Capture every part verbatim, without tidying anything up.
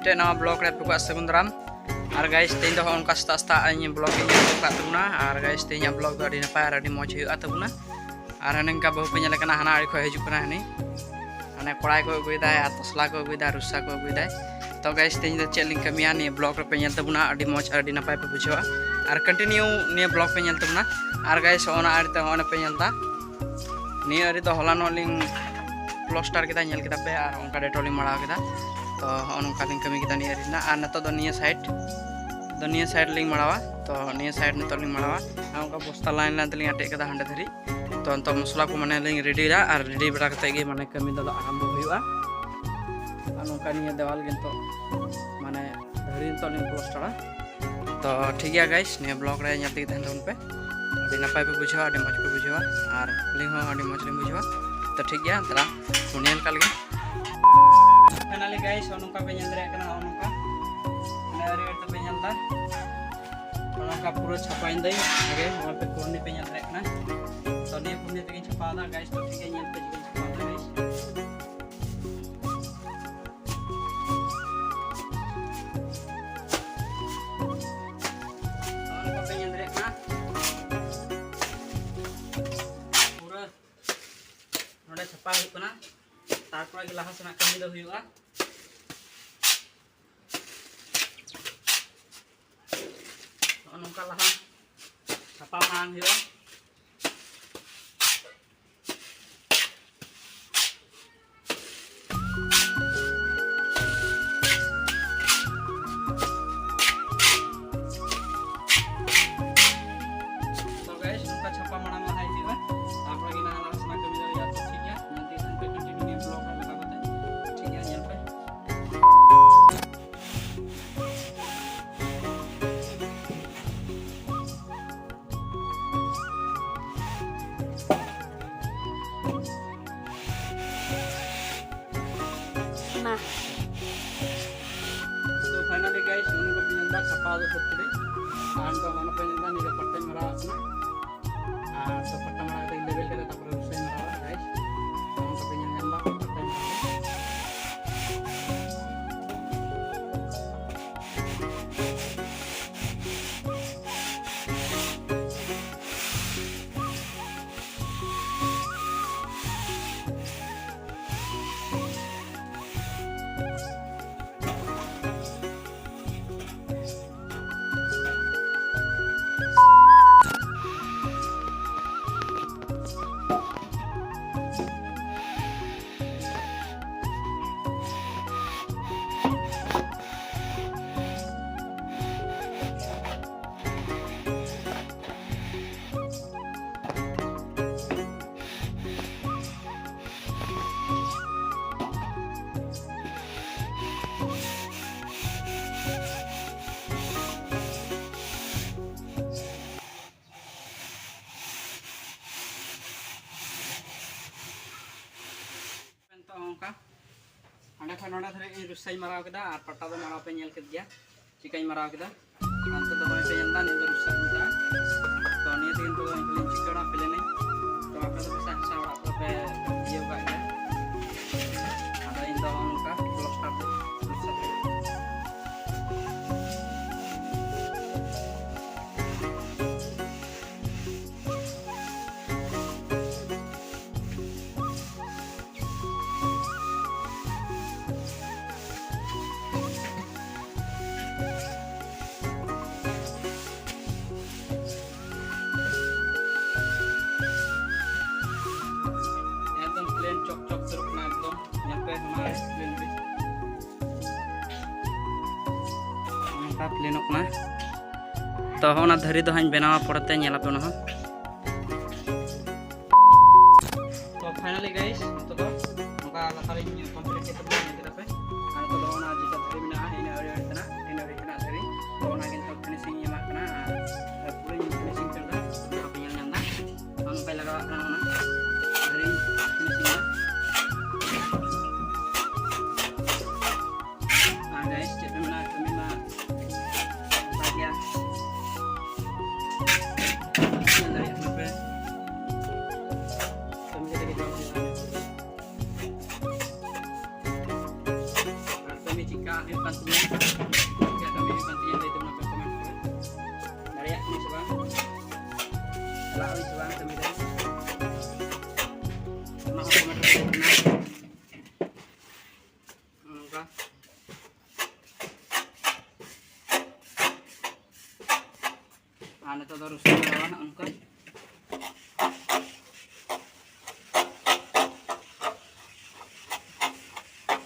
ᱢᱤᱫᱴᱮᱱ ᱱᱟᱣᱟ ᱵᱞᱚᱜ ᱨᱮ ᱟᱯᱮ ᱠᱚᱣᱟᱜ ᱥᱟᱹᱜᱩᱱ ᱫᱟᱨᱟᱢ᱾ ᱟᱨ ᱜᱟᱭᱤᱥ, ᱛᱮᱦᱮᱧ ᱫᱚ ᱦᱚᱸᱜᱼᱚ ᱱᱚᱝᱠᱟ ᱥᱮᱛᱟᱜ ᱥᱮᱛᱟᱜ ᱤᱧ ᱵᱞᱚᱜ ᱤᱧ ᱮᱦᱚᱵ ᱠᱟᱜ ᱛᱟᱵᱚᱱᱟ᱾ ᱟᱨ ᱜᱟᱭᱤᱥ, ᱛᱮᱦᱮᱧᱟᱜ ᱵᱞᱚᱜ ᱫᱚ ᱟᱹᱰᱤ ᱱᱟᱯᱟᱭ ᱟᱨ ᱟᱹᱰᱤ ᱢᱚᱡᱽ ᱦᱩᱭᱩᱜᱼᱟ ᱛᱟᱵᱚᱱᱟ᱾ ᱟᱨ ᱦᱟᱱᱮ ᱱᱤᱝᱠᱟ ᱵᱟᱹᱦᱩ ᱯᱮ ᱧᱮᱞᱮ ᱠᱟᱱᱟ, ᱦᱟᱱᱟ ᱟᱲᱮ ᱠᱷᱚᱱ ᱦᱤᱡᱩᱜ ᱠᱟᱱᱟ ᱦᱟᱹᱱᱤ᱾ ᱦᱟᱱᱮ ᱠᱚᱲᱟᱭ ᱠᱚ ᱟᱹᱜᱩᱭᱮᱫᱟᱭ, ᱟᱨ ᱛᱚᱥᱞᱟ ᱠᱚ ᱟᱹᱜᱩᱭᱮᱫᱟ, ᱨᱩᱥᱟ ᱠᱚ ᱟᱹᱜᱩᱭᱮᱫᱟᱭ᱾ ᱛᱚ ᱜᱟᱭᱤᱥ, ᱛᱮᱦᱮᱧ ᱫᱚ ᱪᱮᱫ ᱞᱤᱧ ᱠᱟᱹᱢᱤᱭᱟ, ᱱᱤᱭᱟᱹ ᱵᱞᱚᱜ ᱨᱮᱯᱮ ᱧᱮᱞ ᱛᱟᱵᱚᱱᱟ, ᱟᱹᱰᱤ ᱢᱚᱡᱽ ᱟᱨ ᱟᱹᱰᱤ ᱱᱟᱯᱟᱭ ᱯᱮ ᱵᱩᱡᱷᱟᱹᱣᱟ᱾ ᱟᱨ ᱠᱚᱱᱴᱤᱱᱤᱭᱩ ᱱᱤᱭᱟᱹ ᱵᱞᱚᱜ ᱯᱮ ᱧᱮᱞ ᱛᱟᱵᱚᱱᱟ᱾ ᱟᱨ ᱜᱟᱭᱤᱥ, ᱚᱱᱟ ᱟᱲᱮ ᱛᱮ ᱦᱚᱸᱜᱼᱚᱭ ᱯᱮ ᱧᱮᱞ ᱮᱫᱟ, ᱱᱤᱭᱟᱹ ᱟᱲᱮ ᱫᱚ ᱦᱚᱞᱟᱱᱚᱜ ᱞᱤᱧ ᱯᱞᱟᱥᱴᱟᱨ ᱠᱮᱫᱟ, ᱧᱮᱞ ᱠᱮᱫᱟ ᱯᱮ, ᱟᱨ ᱚᱱᱠᱟ ᱰᱮᱴᱚᱞ ᱞᱤᱧ ᱢᱟᱲᱟᱣ ᱠᱮᱫᱟ᱾ ᱛᱚ ᱦᱚᱸᱜᱼᱚ ᱱᱚᱝᱠᱟ ᱞᱤᱧ ᱠᱟᱹᱢᱤ ᱠᱮᱫᱟ ᱱᱤᱭᱟᱹ ᱟᱲᱮ ᱨᱮᱱᱟᱜ᱾ ᱟᱨ ᱱᱤᱛᱚᱜ ᱫᱚ ᱱᱤᱭᱟᱹ ᱥᱟᱭᱤᱰ ᱫᱚ, ᱱᱤᱭᱟᱹ ᱥᱟᱭᱤᱰ ᱞᱤᱧ ᱢᱟᱲᱟᱣᱟ᱾ ᱛᱚ ᱱᱤᱭᱟᱹ ᱥᱟᱭᱤᱰ ᱱᱤᱛᱚᱜ ᱞᱤᱧ ᱢᱟᱲᱟᱣᱟ᱾ ᱟᱨ ᱚᱱᱠᱟ ᱵᱚᱥᱛᱟ ᱞᱟᱭᱤᱱ ᱞᱟᱭᱤᱱ ᱛᱮᱞᱤᱧ ᱟᱴᱮᱫ ᱠᱮᱫᱟ ᱦᱟᱸᱰᱮ ᱫᱷᱟᱹᱨᱤᱡ᱾ ᱛᱚ ᱱᱤᱛᱚᱜ ᱢᱚᱥᱞᱟ ᱠᱚ ᱢᱟᱱᱮ ᱞᱤᱧ ᱨᱮᱰᱤᱭᱮᱫᱟ, ᱟᱨ ᱨᱮᱰᱤ ᱵᱟᱲᱟ ᱠᱟᱛᱮᱫ ᱜᱮ ᱢᱟᱱᱮ ᱠᱟᱹᱢᱤ ᱫᱚ ᱟᱨᱟᱢᱵᱚ ᱦᱩᱭᱩᱜᱼᱟ᱾ ᱟᱨ ᱱᱚᱝᱠᱟ ᱱᱤᱭᱟᱹ ᱫᱮᱣᱟᱞ ᱜᱮ ᱱᱤᱛᱚᱜ ᱢᱟᱱᱮ ᱫᱷᱟᱹᱨᱤ ᱱᱤᱛᱚᱜ ᱞᱤᱧ ᱯᱞᱟᱥᱴᱟᱨᱟ᱾ ᱛᱚ ᱴᱷᱤᱠ ᱜᱮᱭᱟ ᱜᱟᱭᱤᱥ, ᱱᱤᱭᱟᱹ ᱵᱞᱚᱜ ᱨᱮ ᱧᱮᱞ ᱛᱮᱜᱮ ᱛᱟᱦᱮᱱ ᱛᱟᱵᱚᱱ ᱯᱮ᱾ ᱟᱹᱰᱤ ᱱᱟᱯᱟᱭ ᱯᱮ ᱵᱩᱡᱷᱟᱹᱣᱟ, ᱟᱹᱰᱤ ᱢᱚᱡᱽ ᱯᱮ ᱵᱩᱡᱷᱟᱹᱣᱟ, ᱟᱨ ᱟᱹᱞᱤᱧ ᱦᱚᱸ ᱟᱹᱰᱤ ᱢᱚᱡᱽ ᱞᱤᱧ ᱵᱩᱡᱷᱟᱹᱣᱟ᱾ ᱛᱚ ᱴᱷᱤᱠ ᱜᱮᱭᱟ, ᱛᱟᱦᱞᱮ ᱵᱚᱱ ᱧᱮᱞ ᱠᱟᱜ ᱞᱮᱜᱮ᱾ ᱯᱷᱟᱭᱱᱟᱞᱤ ᱜᱟᱭᱤᱥ, ᱱᱚᱜᱼᱚ ᱱᱚᱝᱠᱟ ᱯᱮ ᱧᱮᱞ ᱫᱟᱲᱮᱭᱟᱜ ᱠᱟᱱᱟ, ᱱᱚᱜᱼᱚ ᱱᱚᱝᱠᱟ ᱢᱟᱱᱮ ᱟᱹᱰᱤ ᱟᱸᱴ ᱯᱮ ᱧᱮᱞ ᱮᱫᱟ᱾ ᱱᱚᱜᱼᱚ ᱱᱚᱝᱠᱟ ᱯᱩᱨᱟᱹ ᱪᱷᱟᱯᱟᱭᱮᱱ ᱫᱟᱹᱧ᱾ ᱟᱜᱮ ᱱᱚᱣᱟ ᱯᱮ ᱠᱩᱨᱱᱤ ᱯᱮ ᱧᱮᱞ ᱫᱟᱲᱮᱭᱟᱜ ᱠᱟᱱᱟ᱾ ᱛᱚ ᱱᱤᱭᱟᱹ ᱠᱩᱨᱱᱤ ᱛᱮᱜᱮᱧ ᱪᱷᱟᱯᱟᱣ ᱮᱫᱟ ᱜᱟᱭᱤᱥ᱾ ᱛᱚ ᱴᱷᱤᱠ ᱜᱮᱭᱟ, ᱧᱮᱞ ᱯᱮ ᱪᱮᱫ ᱞᱮᱠᱟᱧ ᱪᱷᱟᱯᱟᱣ ᱮᱫᱟ ᱜᱟᱭᱤᱥ᱾ ᱱᱚᱜᱼᱚ ᱱᱚᱝᱠᱟ ᱯᱮ ᱧᱮᱞ ᱫᱟᱲᱮᱭᱟᱜ ᱠᱟᱱᱟ, ᱯᱩᱨᱟᱹ ᱱᱚᱰᱮ ᱪᱷᱟᱯᱟ ᱦᱩᱭᱩᱜ ᱠᱟᱱᱟ, ᱛᱟᱨᱯᱚᱨᱮ ᱜᱮ ᱞᱟᱦᱟ ᱥᱮᱱᱟᱜ ᱠᱟᱹᱢᱤ ᱫᱚ ᱦᱩᱭᱩᱜᱼᱟ᱾ ᱱᱚᱜᱼᱚ ᱱᱚᱝᱠᱟ ᱞᱟᱦᱟ ᱪᱷᱟᱯᱟ ᱢᱟᱲᱟᱝ ᱦᱩᱭᱩᱜᱼᱟ᱾ ᱛᱚ ᱜᱟᱭᱤᱥ, ᱱᱚᱝᱠᱟ ᱪᱷᱟᱯᱟ ᱢᱟᱲᱟᱝ ᱞᱟᱦᱟᱭ ᱦᱩᱭᱩᱜᱼᱟ, ᱛᱟᱨᱯᱚᱨᱮ ᱜᱮ ᱱᱟᱦᱟᱜ ᱞᱟᱦᱟ ᱥᱮᱱᱟᱜ ᱠᱟᱹᱢᱤ ᱫᱚ ᱦᱩᱭᱩᱜᱼᱟ᱾ ᱛᱚ ᱴᱷᱤᱠ ᱜᱮᱭᱟ, ᱧᱮᱞ ᱛᱮᱜᱮ ᱛᱟᱦᱮᱱ ᱯᱮ ᱠᱚᱱᱴᱤᱱᱤᱭᱩ ᱱᱤᱭᱟᱹ ᱵᱞᱚᱜ ᱨᱮ ᱞᱟᱜᱟᱣ ᱠᱟᱛᱮ᱾ ᱴᱷᱤᱠ ᱜᱮᱭᱟ, ᱧᱮᱞ ᱯᱮ᱾ ᱢᱟ᱾ ᱛᱚ ᱯᱷᱟᱭᱱᱟᱞᱤ ᱜᱟᱭᱤᱥ, ᱱᱚᱜᱼᱚ ᱱᱚᱝᱠᱟ ᱯᱮ ᱧᱮᱞ ᱮᱫᱟ, ᱪᱷᱟᱯᱟ ᱫᱚ ᱥᱚᱛᱛᱤ ᱨᱮ᱾ ᱟᱨ ᱱᱤᱛᱚᱜ ᱱᱚᱜᱼᱚ ᱱᱚᱝᱠᱟ ᱯᱮ ᱧᱮᱞ ᱮᱫᱟ, ᱱᱤᱭᱟᱹ ᱯᱟᱴᱴᱟᱧ ᱢᱟᱨᱟᱣᱟᱜ ᱠᱟᱱᱟ᱾ ᱟᱨ ᱛᱚ ᱯᱟᱴᱴᱟ ᱢᱟᱨᱟᱣ ᱠᱟᱛᱮ ᱞᱮᱵᱮᱞ ᱠᱟᱛᱮ ᱛᱟᱨᱯᱚᱨᱮ ᱨᱩᱥᱟᱹᱧ ᱢᱟᱨᱟᱣᱟ ᱜᱟᱭᱤᱥ᱾ ᱱᱚᱜᱼᱚ ᱱᱚᱝᱠᱟ ᱯᱮ ᱧᱮᱞ ᱧᱟᱢ ᱮᱫᱟ, ᱯᱟᱴᱴᱟᱧ ᱢᱟᱨᱟᱣ ᱮᱫᱟ᱾ ᱦᱟᱸᱰᱮ ᱠᱷᱚᱱ ᱱᱚᱰᱮ ᱫᱷᱟᱹᱨᱤᱡ ᱤᱧ ᱨᱩᱥᱟᱹᱧ ᱢᱟᱨᱟᱣ ᱠᱮᱫᱟ ᱟᱨ ᱯᱟᱴᱟ ᱫᱚ ᱢᱟᱲᱟᱝ ᱯᱮ ᱧᱮᱞ ᱠᱮᱫ ᱜᱮᱭᱟ ᱪᱤᱠᱟᱹᱧ ᱢᱟᱨᱟᱣ ᱠᱮᱫᱟ᱾ ᱟᱨ ᱱᱤᱛᱚᱜ ᱫᱚ ᱦᱚᱸᱜᱼᱚᱭ ᱯᱮ ᱧᱮᱞ ᱮᱫᱟ, ᱱᱤᱭᱟᱹ ᱫᱚ ᱨᱩᱥᱟᱹ ᱠᱚ ᱢᱮᱛᱟᱜᱼᱟ᱾ ᱛᱚ ᱱᱤᱭᱟᱹ ᱛᱮᱜᱮ ᱱᱤᱛᱚᱜ ᱫᱚ ᱤᱧ ᱫᱚᱧ ᱪᱤᱠᱟᱹᱲᱟ ᱯᱞᱮᱱᱟᱹᱧ᱾ ᱛᱚ ᱟᱯᱮ ᱫᱚ ᱯᱮᱥᱟ ᱦᱟᱥᱟ ᱚᱲᱟᱜ ᱠᱚᱨᱮ ᱯᱮ ᱤᱭᱟᱹ ᱠᱟᱜ ᱜᱮᱭᱟ᱾ ᱟᱫᱚ ᱤᱧ ᱫᱚ ᱱᱚᱜᱼᱚ ᱱᱚᱝᱠᱟ ᱯᱞᱟᱥᱴᱟᱨ ᱫᱚ ᱨᱩᱥᱟᱹ ᱠᱮᱫᱟ᱾ ᱮᱠᱫᱚᱢ ᱯᱞᱮᱱ ᱪᱚᱠ ᱪᱚᱠ ᱩᱛᱟᱹᱨᱚᱜ ᱠᱟᱱᱟ, ᱮᱠᱫᱚᱢ ᱧᱮᱞ ᱯᱮ ᱱᱚᱣᱟ ᱯᱞᱮᱱ ᱜᱮ᱾ ᱱᱚᱝᱠᱟ ᱯᱞᱮᱱᱚᱜ ᱠᱟᱱᱟ᱾ ᱛᱚ ᱚᱱᱟ ᱫᱷᱟᱹᱨᱤ ᱫᱚ ᱦᱟᱸᱜ ᱤᱧ ᱵᱮᱱᱟᱣᱟ ᱯᱚᱨᱮᱛᱮ, ᱧᱮᱞ ᱟᱯᱮ ᱚᱱᱟ ᱦᱚᱸ᱾ ᱛᱚ finally guys, ᱱᱤᱛᱚᱜ ᱫᱚ ᱱᱚᱝᱠᱟ ᱞᱟᱛᱟᱨ ᱤᱧ complete ᱠᱮᱫ ᱛᱟᱵᱚᱱᱟ, ᱧᱮᱞ ᱠᱮᱫᱟ ᱯᱮ᱾ ᱟᱨ ᱱᱤᱛᱚᱜ ᱫᱚ ᱚᱱᱟ ᱡᱮᱴᱟ ᱫᱷᱤᱨᱤ ᱢᱮᱱᱟᱜᱼᱟ, ᱤᱱᱟᱹ ᱟᱹᱰᱤ ᱟᱹᱰᱤ ᱛᱮᱱᱟᱜ, ᱤᱱᱟᱹ ᱟᱹᱰᱤ ᱛᱮᱱᱟᱜ ᱫᱷᱤᱨᱤ, ᱛᱚ ᱚᱱᱟ ᱜᱮ ᱱᱤᱛᱚᱜ finishing ᱤᱧ ᱮᱢᱟᱜ ᱠᱟᱱᱟ᱾ ᱟᱨ ᱯᱩᱨᱟᱹᱧ finishing ᱩᱛᱟᱹᱨ ᱮᱫᱟ, ᱚᱱᱟ ᱦᱚᱸᱯᱮ ᱧᱮᱞ ᱧᱟᱢ ᱮᱫᱟ᱾ ᱱᱚᱜᱼᱚ ᱱᱚᱝᱠᱟᱧ ᱞᱟᱜᱟᱣᱟᱜ ᱠᱟᱱᱟ, ᱚᱱᱟ ᱫᱷᱤᱨᱤᱧ finishing ᱮᱫᱟ᱾ ᱟᱨ guys, ᱪᱮᱫ ᱯᱮ ᱢᱮᱱᱟ, ᱠᱟᱹᱢᱤ ᱢᱟ ᱚᱱᱠᱟ ᱜᱮᱭᱟ᱾ ᱧᱮᱞ ᱫᱟᱲᱮᱭᱟᱜ ᱠᱟᱱᱟ ᱯᱮ᱾ ᱠᱟᱹᱢᱤ ᱠᱟᱛᱮ ᱜᱮ ᱡᱚᱢ ᱦᱩᱭᱩᱜᱼᱟ᱾ ᱟᱨ ᱠᱟᱹᱢᱤ ᱪᱮᱫᱠᱟ ᱦᱩᱭᱩᱜ ᱠᱟᱱ ᱛᱤᱧᱟ, ᱪᱮᱫᱠᱟ ᱠᱟᱹᱢᱤ ᱦᱩᱭᱩᱜ ᱠᱟᱱ ᱛᱤᱧᱟ, ᱞᱟᱹᱭ ᱛᱟᱵᱚᱱ ᱯᱮ comment ᱠᱚᱨᱮ᱾ ᱫᱟᱲᱮᱭᱟᱜ ᱠᱟᱹᱱᱟᱹᱧ ᱥᱮ ᱵᱟᱝ, ᱪᱟᱞᱟᱜ ᱟᱹᱧ ᱥᱮ ᱵᱟᱝ ᱠᱟᱹᱢᱤ ᱨᱮ, ᱚᱱᱟ ᱦᱚᱸ comment ᱨᱮ ᱞᱟᱹᱭ ᱛᱟᱵᱚᱱ ᱯᱮ᱾ ᱱᱚᱝᱠᱟ᱾ ᱟᱨ ᱱᱤᱛᱚᱜ ᱫᱚ ᱨᱚᱥᱩᱱ ᱞᱟᱜᱟᱣᱟ ᱱᱟᱜ ᱱᱚᱝᱠᱟ᱾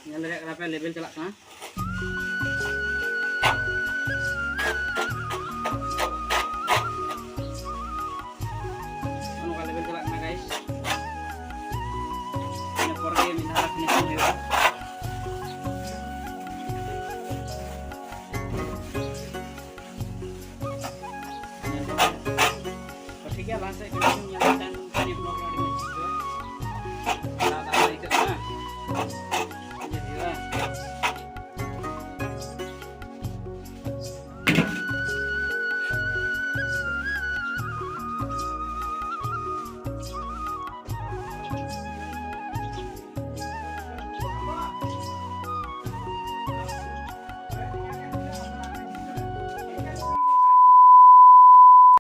ᱧᱮᱞ ᱫᱟᱲᱮᱭᱟᱜ ᱠᱟᱱᱟ ᱯᱮ, level ᱪᱟᱞᱟᱜ ᱠᱟᱱᱟ᱾ ᱱᱚᱝᱠᱟ level ᱪᱟᱞᱟᱜ ᱠᱟᱱᱟ guys᱾ ᱤᱱᱟᱹ ᱯᱚᱨ ᱜᱮ ᱢᱤᱫ ᱫᱷᱟᱣ finishing ᱦᱩᱭᱩᱜᱼᱟ᱾ ᱛᱚ ᱴᱷᱤᱠ ᱜᱮᱭᱟ, ᱞᱟᱦᱟ ᱥᱮᱫ ᱠᱟᱹᱴᱤᱡ ᱧᱮᱞ ᱞᱮᱠᱷᱟᱱ ᱱᱤᱭᱟᱹ vlog ᱨᱮ ᱟᱹᱰᱤ ᱢᱚᱡᱽ ᱵᱩᱡᱷᱟᱹᱜᱼᱟ᱾ ᱫᱟᱜ ᱫᱟᱜ ᱟᱹᱭᱠᱟᱹᱜ ᱠᱟᱱᱟ᱾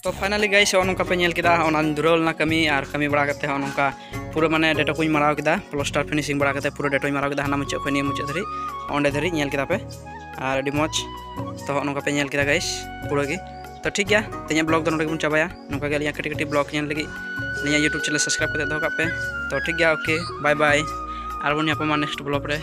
ᱛᱚ finally guys, ᱱᱚᱜᱼᱚ ᱱᱚᱝᱠᱟ ᱯᱮ ᱧᱮᱞ ᱠᱮᱫᱟ, ᱚᱱᱟᱧ ᱫᱷᱩᱨᱟᱹᱣ ᱞᱮᱱᱟ ᱠᱟᱹᱢᱤ, ᱟᱨ ᱠᱟᱹᱢᱤ ᱵᱟᱲᱟ ᱠᱟᱛᱮ ᱦᱚᱸ ᱱᱚᱝᱠᱟ ᱯᱩᱨᱟᱹ ᱢᱟᱱᱮ ᱰᱮᱴᱟ ᱠᱚᱧ ᱢᱟᱨᱟᱣ ᱠᱮᱫᱟ, ᱯᱞᱟᱥᱴᱟᱨ ᱯᱷᱤᱱᱤᱥᱤᱝ ᱵᱟᱲᱟ ᱠᱟᱛᱮ ᱯᱩᱨᱟᱹ ᱰᱮᱴᱟᱧ ᱢᱟᱨᱟᱣ ᱠᱮᱫᱟ, ᱦᱟᱱᱟ ᱢᱩᱪᱟᱹᱫ ᱠᱷᱚᱱ ᱱᱤᱭᱟᱹ ᱢᱩᱪᱟᱹᱫ ᱫᱷᱟᱹᱨᱤᱡ, ᱚᱸᱰᱮ ᱫᱷᱟᱹᱨᱤᱡ ᱧᱮᱞ ᱠᱮᱫᱟ ᱯᱮ᱾ ᱟᱨ ᱟᱹᱰᱤ ᱢᱚᱡᱽ, ᱛᱚ ᱱᱚᱜᱼᱚ ᱱᱚᱝᱠᱟ ᱯᱮ ᱧᱮᱞ ᱠᱮᱫᱟ guys ᱯᱩᱨᱟᱹ ᱜᱮ᱾ ᱛᱚ ᱴᱷᱤᱠ ᱜᱮᱭᱟ, ᱛᱮᱦᱮᱧᱟᱜ vlog ᱫᱚ ᱱᱚᱰᱮ ᱜᱮᱵᱚᱱ ᱪᱟᱵᱟᱭᱟ᱾ ᱱᱚᱝᱠᱟ ᱜᱮ ᱟᱹᱞᱤᱧᱟᱜ ᱠᱟᱹᱴᱤᱡ ᱠᱟᱹᱴᱤᱡ vlog ᱧᱮᱞ ᱞᱟᱹᱜᱤᱫ ᱟᱹᱞᱤᱧᱟᱜ YouTube channel subscribe ᱠᱟᱛᱮ ᱫᱚᱦᱚ ᱠᱟᱜ ᱯᱮ᱾ ᱛᱚ ᱴᱷᱤᱠ ᱜᱮᱭᱟ, okay, bye bye, ᱟᱨ ᱵᱚᱱ ᱧᱟᱯᱟᱢᱟ next vlog ᱨᱮ᱾